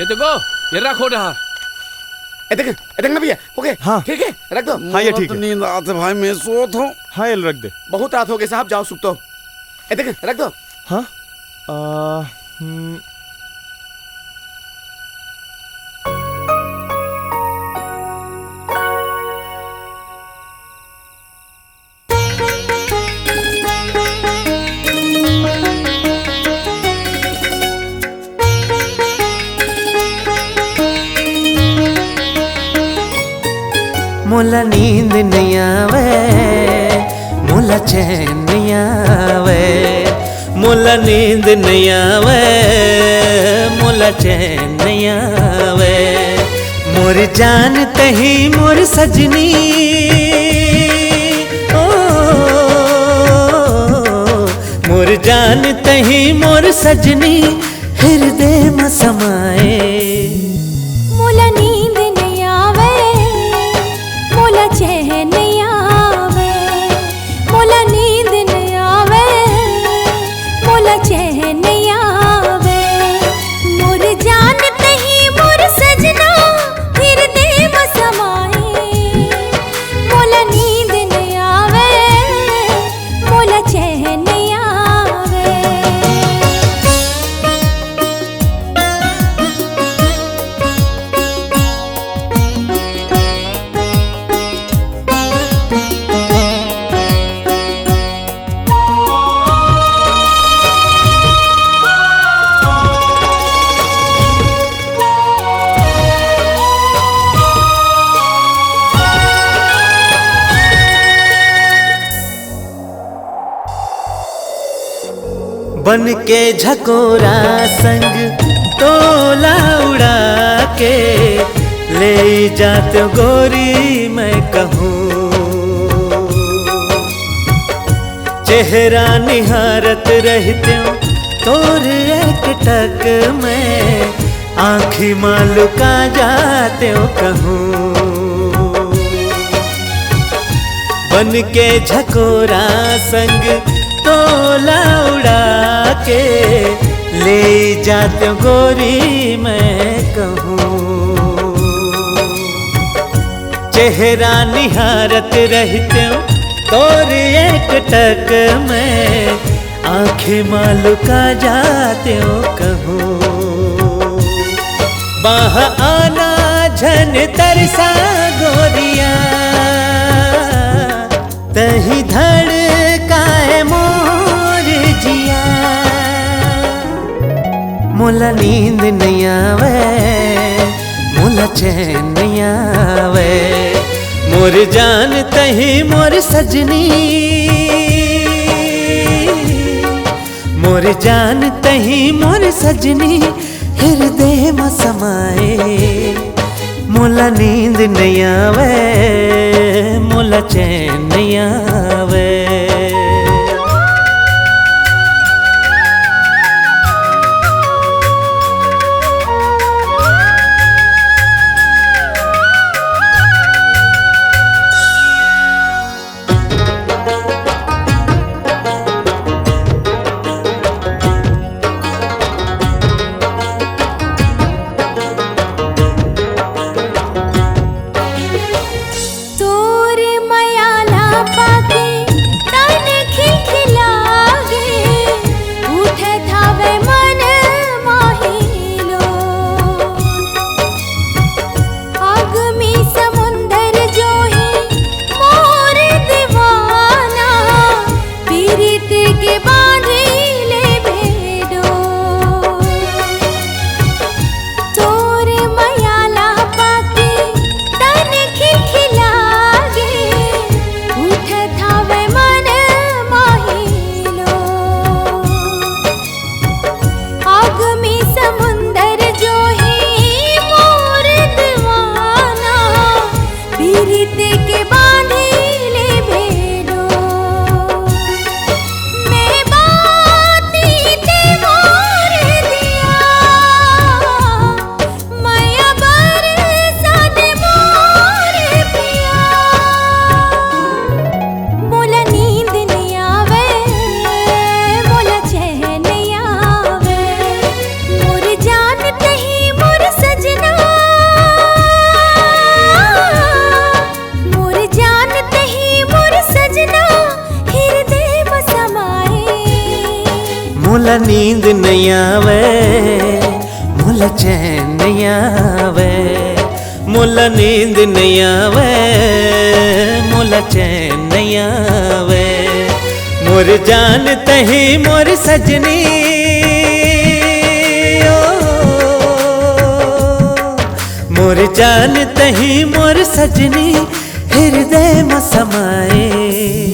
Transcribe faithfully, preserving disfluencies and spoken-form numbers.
ए देखो, ये रखो ना। ए देख, ए देख ना भैया, ओके। हाँ। ठीक है, रख दो। हाँ, ये मोला ठीक तो है। नींद आत हे भाई, मैं सोत हूँ। हाँ, ये रख दे। बहुत रात हो गई साहब, जाओ सुतो। ए देख, रख दो। हाँ? आ, हम्म। मोला नींद नइ आवे, मोला चैन नइ आवे, मोला नींद नइ आवे, मोला चैन नइ आवे। मोर जान तही मोर सजनी, ओ, मोर जान तही मोर सजनी, हिरदे म समाए। मोला नींद नइ आवे, मोला चैन नइ आवे, मोला नींद नइ आवे, मोला चैन नइ आवे। मोर जान तही मोर सजना, हिरदे म समाए। मोला नींद नइ आवे, मोला चैन नइ आवे। बन के झकोरा संग तोला उड़ा के ले जात गोरी मैं कहूँ। चेहरा निहारत रहत्यों तोर एक टक में, आँखी मा लुका जात्यों कहूँ। बन के झकोरा संग तोला उड़ा के ले जात्यों गोरी मैं कहूँ। चेहरा निहारत रहत्यों तोर एक टक में, आँखी मा लुका जात्यों कहूँ। बाह आना झन तरसा गोरिया, तही धड़काए मोर जिया। मोला नींद नइ आवे, मोला चैन नइ आवे, मोर जान तही मोर सजनी, मोर जान तही मोर सजनी, हिरदे म समाए। मोला नींद नइ आवे, मोला चैन नइ आवे। तोर मया ला पाके नींद नइ आवय, मोला चैन नइ आवय, मोला नींद नइ आवय, मोला चैन नइ आवय। मोर जान तहीं मोर सजनी, ओ, मोर जान तहीं मोर सजनी, हृदय म समाए।